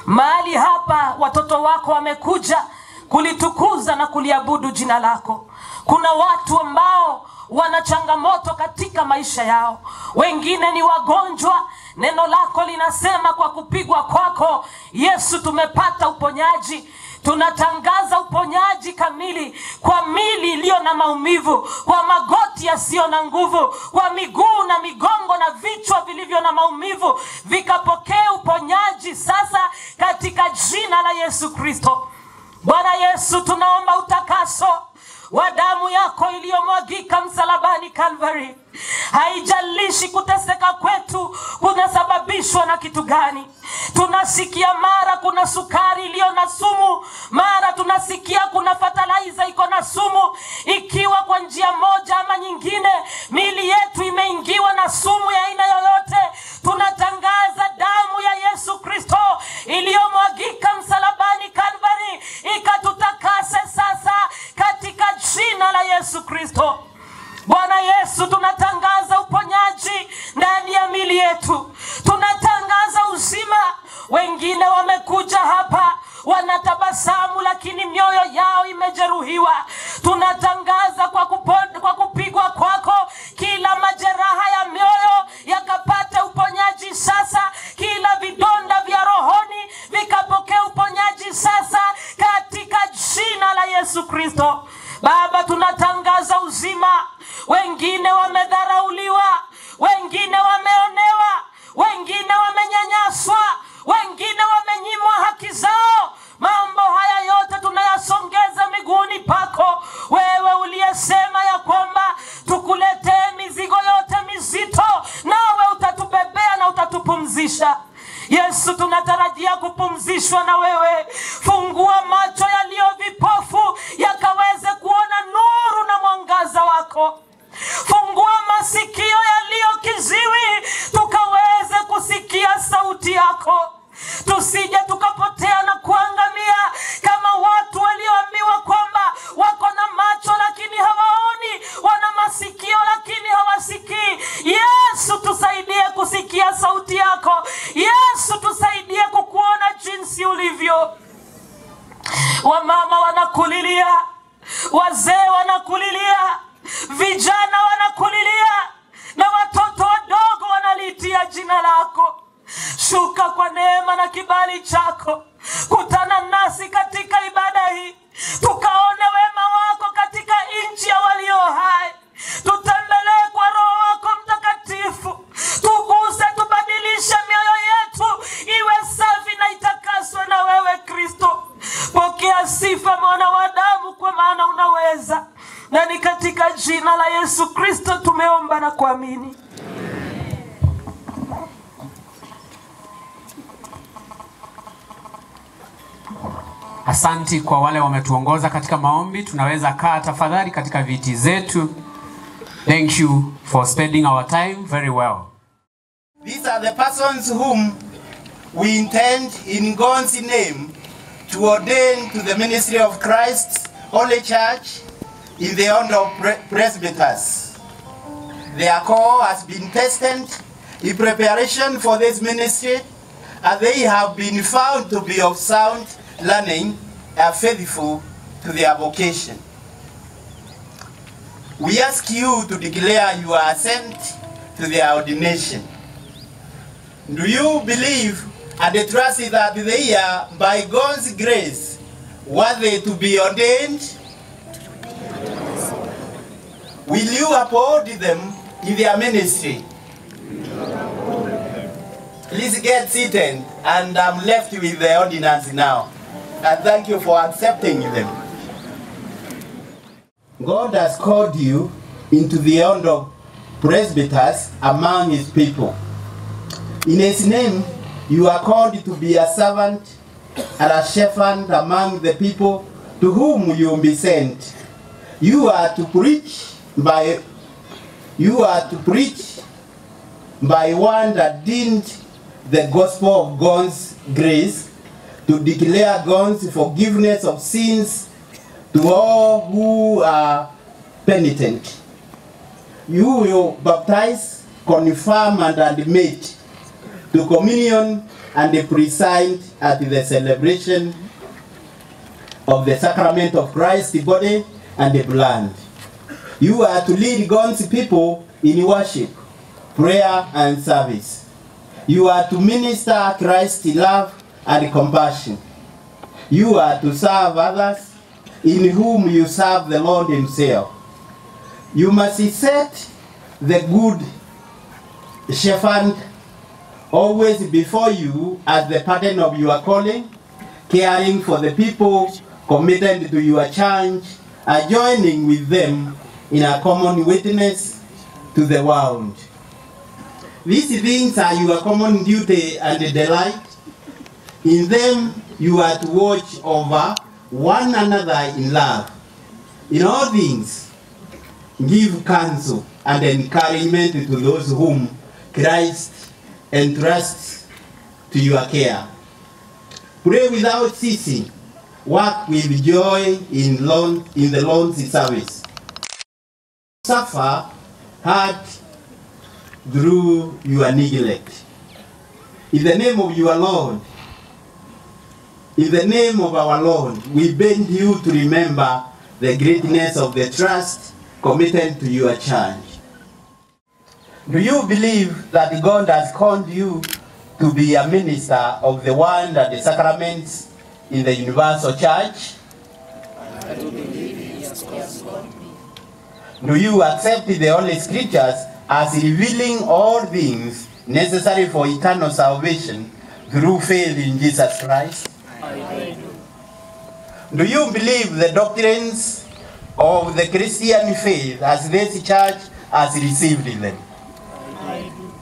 Mahali hapa watoto wako wamekuja kulitukuza na kuliabudu jina lako. Kuna watu ambao wana changamoto katika maisha yao, wengine ni wagonjwa. Neno lako linasema kwa kupigwa kwako Yesu tumepata uponyaji. Tunatangaza uponyaji kamili kwa mili iliyo na maumivu, kwa magoti yasiyo na nguvu, kwa miguu na migongo na vichwa vilivyo na maumivu, vikapokee uponyaji sasa katika jina la Yesu Kristo. Bwana Yesu, tunaomba utakaso wa damu yako iliyomwagika msalabani Calvary. Haijalishi kuteseka kwetu kunasababishwa na kitu gani. Tunasikia mara kuna sukari iliyo na sumu, mara tunasikia kuna fertilizer iko na sumu. Ikiwa kwa njia moja ama nyingine mili yetu imeingiwa na sumu ya aina yoyote, tunatangaza damu ya Yesu Kristo iliyomwagika msalabani Calvary ikatutakase sasa katika jina la Yesu Kristo. Bwana Yesu, tunatangaza uponyaji ndani ya mili yetu, tunatangaza uzima. Wengine wamekuja hapa wanatabasamu, lakini mioyo yao imejeruhiwa. Tunatangaza kwa kupigwa kwako kila majeraha ya mioyo yakapate uponyaji sasa, kila vidonda vya rohoni vikapokea uponyaji sasa katika jina la Yesu Kristo. Baba, tunatangaza uzima. Wengine wamedharauliwa, wengine wameonewa, wengine wamenyanyaswa, wengine wamenyimwa haki zao. Mambo haya yote tunayasongeza miguuni pako, wewe uliyesema ya kwamba tukuletee mizigo yote mizito, nawe utatubebea na utatupumzisha. Yesu, tunatarajia kupumzishwa na wewe. Fungua macho yaliyo vipofu yakaweze kuona nuru na mwangaza wako. Fungua masikio yaliyo kiziwi tukaweze kusikia sauti yako. Tusije tukapotea na kuangamia kama watu walioambiwa kwamba wako na macho lakini hawaoni, wana masikio lakini hawasikii. Yesu, tusaidie kusikia sauti yako. Yesu, tusaidie kukuona jinsi ulivyo. Wamama wanakulilia, wazee wanakulilia, vijana wanakulilia, na watoto wadogo wanaliitia jina lako. Shuka kwa neema na kibali chako, kutana nasi katika ibada hii, tukaone wema wako katika nchi ya walio hai. Tutembelee kwa Roho wako Mtakatifu, tuguse, tubadilishe mioyo yetu iwe safi na itakaswe na wewe Kristo. Pokea sifa mwana wa damu, kwa maana unaweza. Na ni katika jina la Yesu Kristo tumeomba na kuamini. Asanti kwa wale wametuongoza katika maombi. Tunaweza kaa tafadhali katika viti zetu. Thank you for spending our time very well. These are the persons whom we intend in God's name to ordain to the ministry of Christ's Holy Church in the order of presbyters. Their call has been tested in preparation for this ministry, and they have been found to be of sound learning and faithful to their vocation. We ask you to declare your assent to their ordination. Do you believe and trust that they are, by God's grace, worthy to be ordained? Will you uphold them in their ministry? Please get seated, and I'm left with the ordinance now. And thank you for accepting them. God has called you into the order of presbyters among his people. In his name, you are called to be a servant and a shepherd among the people to whom you will be sent. You are to preach by You are to preach by one that didn't the gospel of God's grace, to declare God's forgiveness of sins to all who are penitent. You will baptize, confirm, and admit to communion and preside at the celebration of the sacrament of Christ's body and the blood. You are to lead God's people in worship, prayer, and service. You are to minister Christ's love and compassion. You are to serve others in whom you serve the Lord himself. You must set the good shepherd always before you as the pattern of your calling, caring for the people committed to your charge, and joining with them in a common witness to the world. These things are your common duty and delight. In them you are to watch over one another in love. In all things, give counsel and encouragement to those whom Christ entrusts to your care. Pray without ceasing. Work with joy in the Lord's service. Suffer hurt through your neglect. In the name of your Lord, in the name of our Lord, we beg you to remember the greatness of the trust committed to your charge. Do you believe that God has called you to be a minister of the word and the sacraments in the universal church? I do believe he has called me. Do you accept the Holy Scriptures as revealing all things necessary for eternal salvation through faith in Jesus Christ? I do. Do you believe the doctrines of the Christian faith as this church has received them? I do.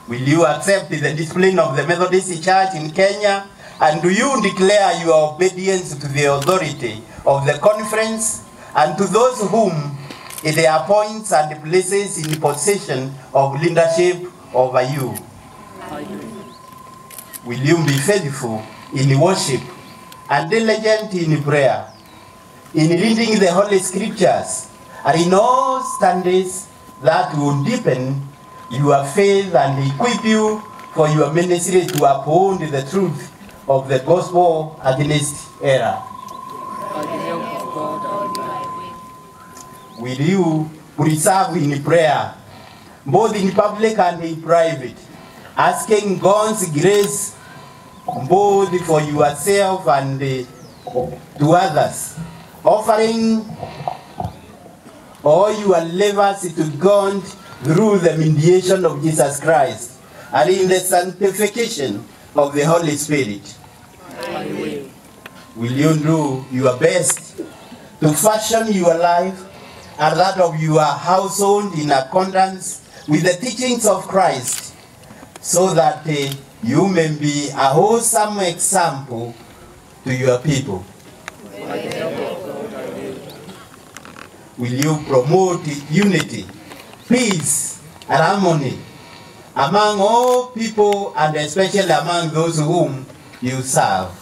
Will you accept the discipline of the Methodist Church in Kenya? And do you declare your obedience to the authority of the conference and to those whom it appoints and places in position of leadership over you? I do. Will you be faithful in worship and diligent in prayer, in reading the Holy Scriptures, and in all studies that will deepen your faith and equip you for your ministry to uphold the truth of the gospel against error? By the help of God, I will. Will you preserve in prayer, both in public and in private, asking God's grace both for yourself and to others, offering all your labors to God through the mediation of Jesus Christ and in the sanctification of the Holy Spirit? I will. Will you do your best to fashion your life and that of your household in accordance with the teachings of Christ, so that you may be a wholesome example to your people? By the help of God, I will. Will you promote unity, peace, and harmony among all people, and especially among those whom you serve?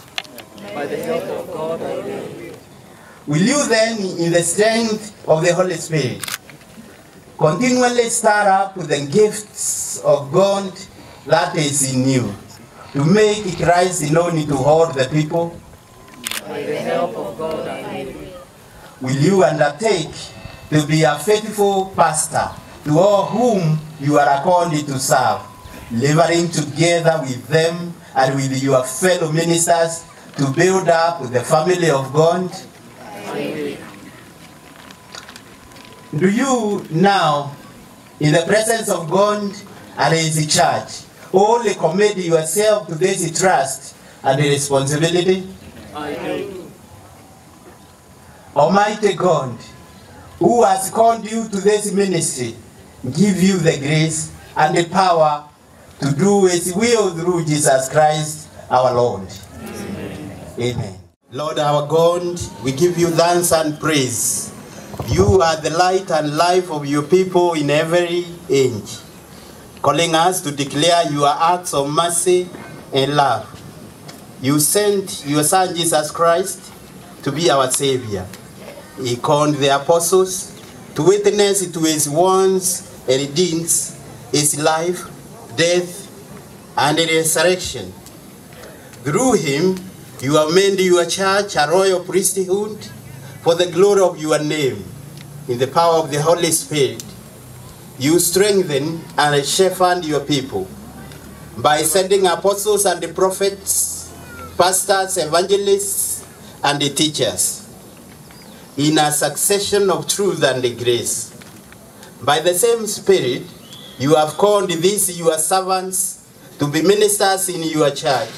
By the help of God, I will. Will you then, in the strength of the Holy Spirit, continually stir up the gifts of God that is in you, to make Christ known to all the people? By the help of God, I will. Will you undertake to be a faithful pastor to all whom you are called to serve, laboring together with them and with your fellow ministers to build up the family of God? I will. Do you now, in the presence of God and His church, only commit yourself to this trust and responsibility? I do. Almighty God, who has called you to this ministry, give you the grace and the power to do His will through Jesus Christ our Lord. Amen. Amen. Lord our God, we give you thanks and praise You are the light and life of your people in every age, calling us to declare your acts of mercy and love. You sent your Son, Jesus Christ, to be our Savior. He called the apostles to witness to his wounds and deeds, his life, death, and resurrection. Through him, you have made your church a royal priesthood for the glory of your name. In the power of the Holy Spirit, you strengthen and shepherd your people by sending apostles and the prophets, pastors, evangelists, and the teachers in a succession of truth and grace. By the same Spirit, you have called these your servants to be ministers in your church.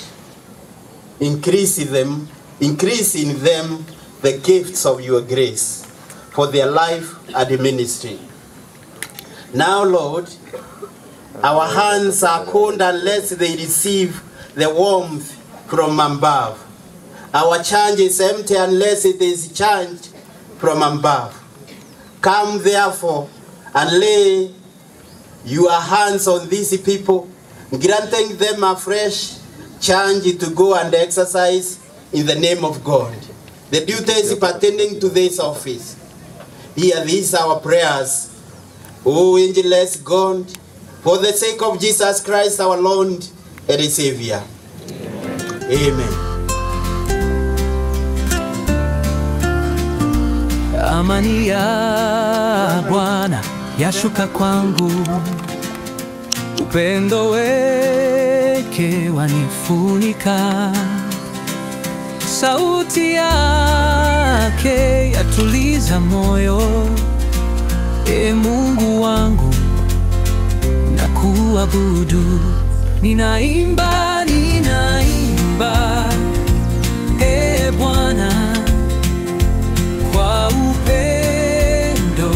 Increase in them the gifts of your grace for their life and ministry. Now, Lord, our hands are cold unless they receive the warmth from above. Our charge is empty unless it is charged from above. Come, therefore, and lay your hands on these people, granting them a fresh charge to go and exercise in the name of God the duties pertaining to this office. Hear these our prayers, O angeless God, for the sake of Jesus Christ our Lord and Savior. Amen. Amani ya Bwana yashuka kwangu, upendo wake wanifunika, sauti yake yatuliza moyo. E Mungu wangu, nakuabudu, ninaimba, ninaimba, e Bwana, kwa upendo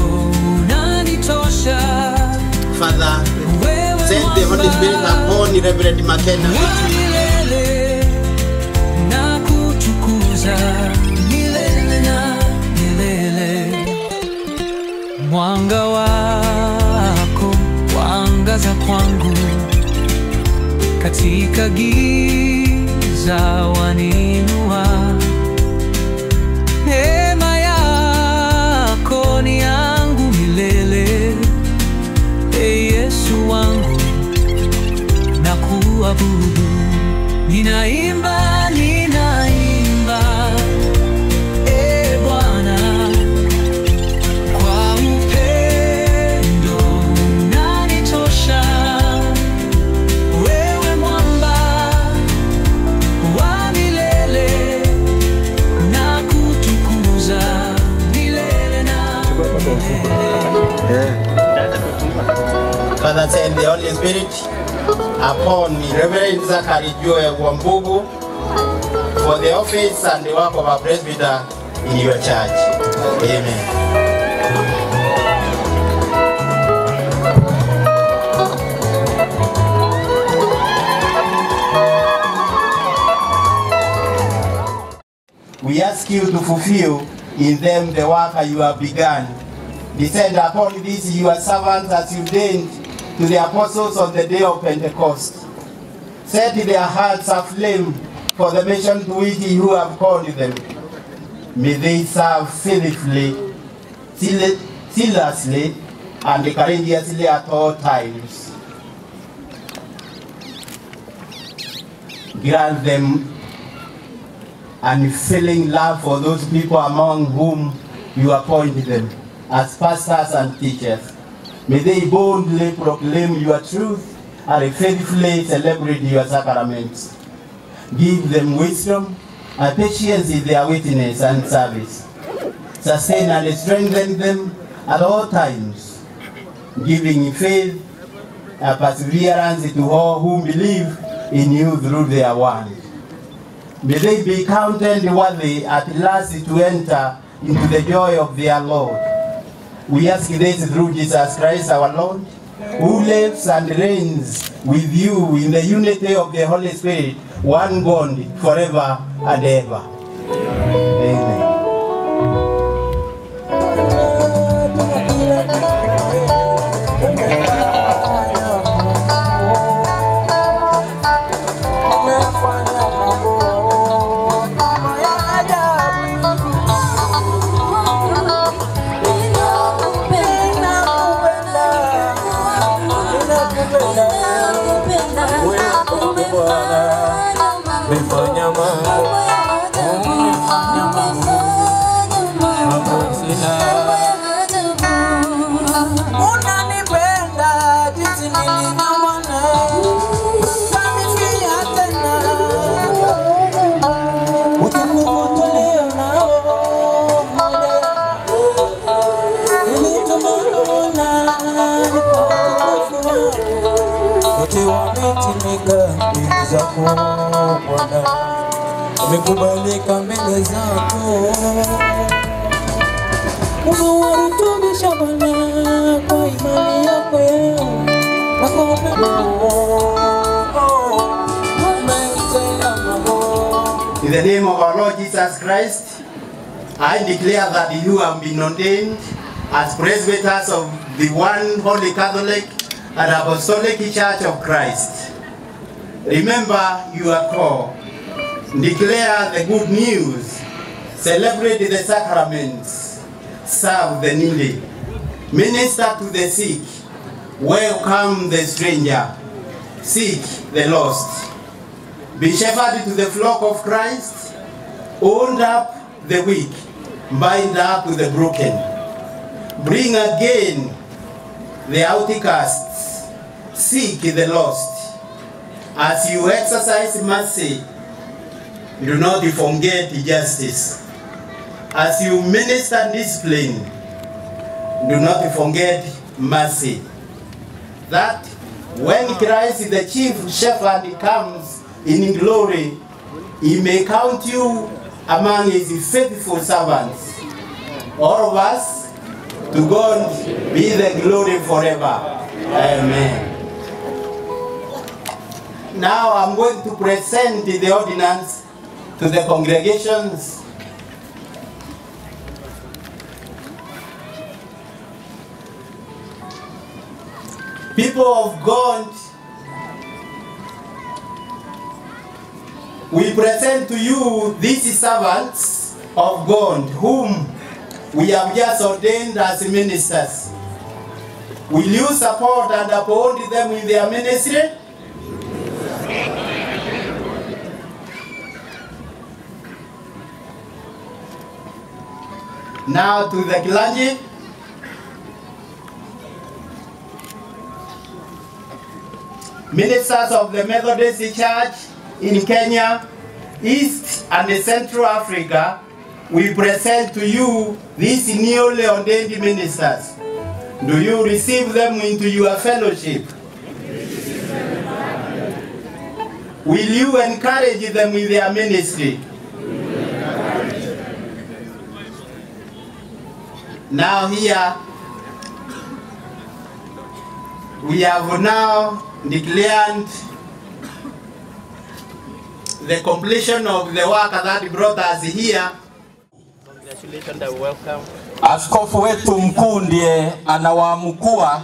unanitosha. Father, send the Holy Spirit upon Reverend McKenna. Milele na kutukuza, milele na milele. Mwanga wako waangaza kwangu, katika giza waninua. Neema yako ni yangu milele, e Yesu wangu, nakuabudu. Ninaimba, ninaimba, e Bwana, kwa upendo unanitosha. Wewe mwamba wa milele, nakutukuza milele na milele. Father, send the Holy Spirit upon Reverend Zachary Joel Wambugu for the office and the work of a presbyter in your church. Amen. We ask you to fulfill in them the work you have begun. Descend upon these your servants as you did to the apostles on the day of Pentecost. Set their hearts aflame for the mission to which you have called them. May they serve faithfully, zealously, and courageously at all times. Grant them unfailing love for those people among whom you appoint them as pastors and teachers. May they boldly proclaim your truth and faithfully celebrate your sacraments. Give them wisdom and patience in their witness and service. Sustain and strengthen them at all times, giving faith and perseverance to all who believe in you through their word. May they be counted worthy at last to enter into the joy of their Lord. We ask this through Jesus Christ our Lord, who lives and reigns with you in the unity of the Holy Spirit, one God, forever and ever. Amen. Wamekubalika mbele zako, umewarutubisha Bwana kwa imani yako na kwa upendo. In the name of our Lord Jesus Christ, I declare that you have been ordained as presbyters of the one holy Catholic and Apostolic Church of Christ. Remember your call. Declare the good news. Celebrate the sacraments. Serve the needy. Minister to the sick. Welcome the stranger. Seek the lost. Be shepherd to the flock of Christ. Hold up the weak. Bind up the broken. Bring again the outcasts. Seek the lost. As you exercise mercy, do not forget justice. As you minister discipline, do not forget mercy. That when Christ the chief shepherd comes in glory, he may count you among his faithful servants. All of us, to God be the glory forever. Amen. Now I'm going to present the ordinance to the congregations. People of God, we present to you these servants of God whom we have just ordained as ministers. Will you support and uphold them in their ministry? Now to the clergy. Ministers of the Methodist Church in Kenya, East and Central Africa, we present to you these newly ordained ministers. Do you receive them into your fellowship? Will you encourage them with their ministry? Now here, we have now declared the completion of the work that brought us here. Congratulations and welcome. Askofu wetu mkuu ndiye anawaamkua.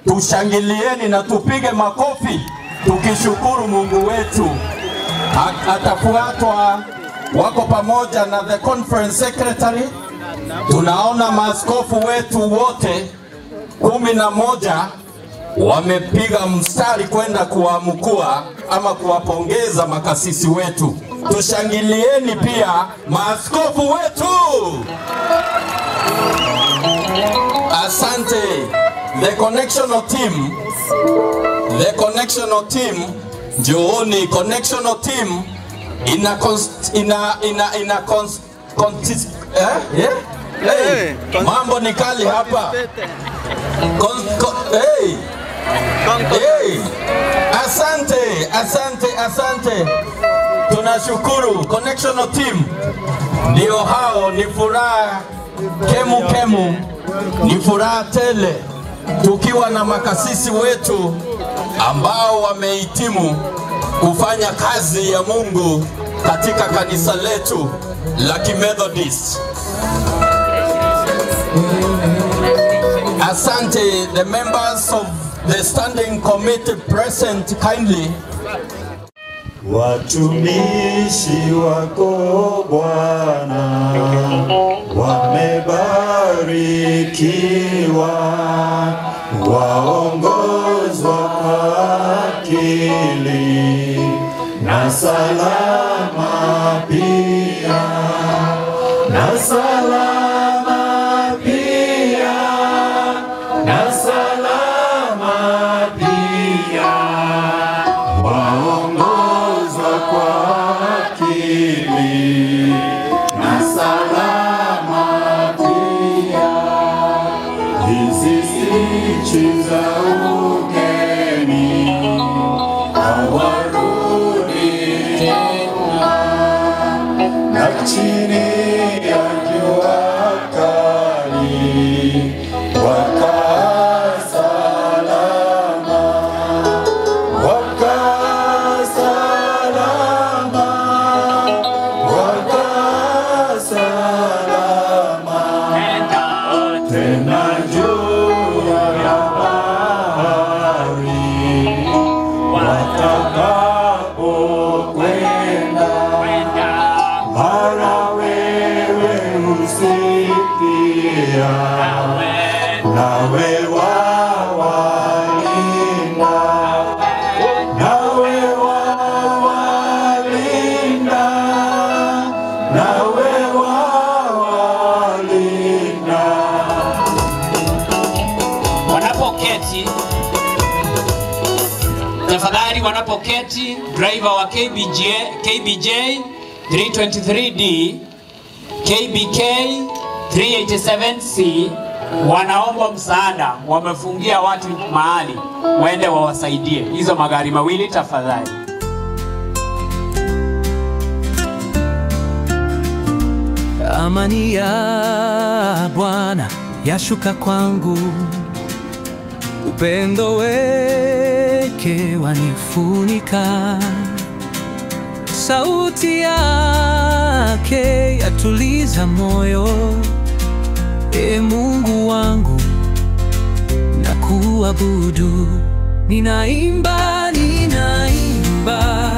Tushangilieni na tupige makofi tukishukuru Mungu wetu. Atafuatwa, wako pamoja na the conference secretary. Tunaona maaskofu wetu wote 11 wamepiga mstari kwenda kuwaamkua ama kuwapongeza makasisi wetu. Tushangilieni pia maaskofu wetu. Asante. The connectional team, the connectional team, njooni. Connectional team ina ina yeah? Hey, mambo ni kali hapa. Hey. Hey. Asante, asante, asante. Tunashukuru connectional team. Ndio hao, ni furaha kemu kemu, ni furaha tele tukiwa na makasisi wetu ambao wamehitimu kufanya kazi ya Mungu katika kanisa letu la Kimethodist. Asante, the members of the standing committee present kindly. Watumishi wako Bwana wamebarikiwa, waongozwa kwa akili na salama pia, na salama pia, na salama pia. nchi za ugeni hawarudi tena, na chini ya jua kali wakaa salama, wakaa salama, wakaa salama tena juu ya bahari watakapokwenda, mara wewe husikia, nawe wawalinda, nawe wawalinda, nawe wawalinda. Wanapoketi tafadhali, wanapoketi, driver wa KBJ 323D, KBK 387C wanaomba msaada, wamefungia watu mahali, waende wawasaidie hizo magari mawili tafadhali. Amani ya Bwana yashuka kwangu, upendo wake wanifunika, sauti yake yatuliza moyo. E Mungu wangu, nakuabudu, ninaimba, ninaimba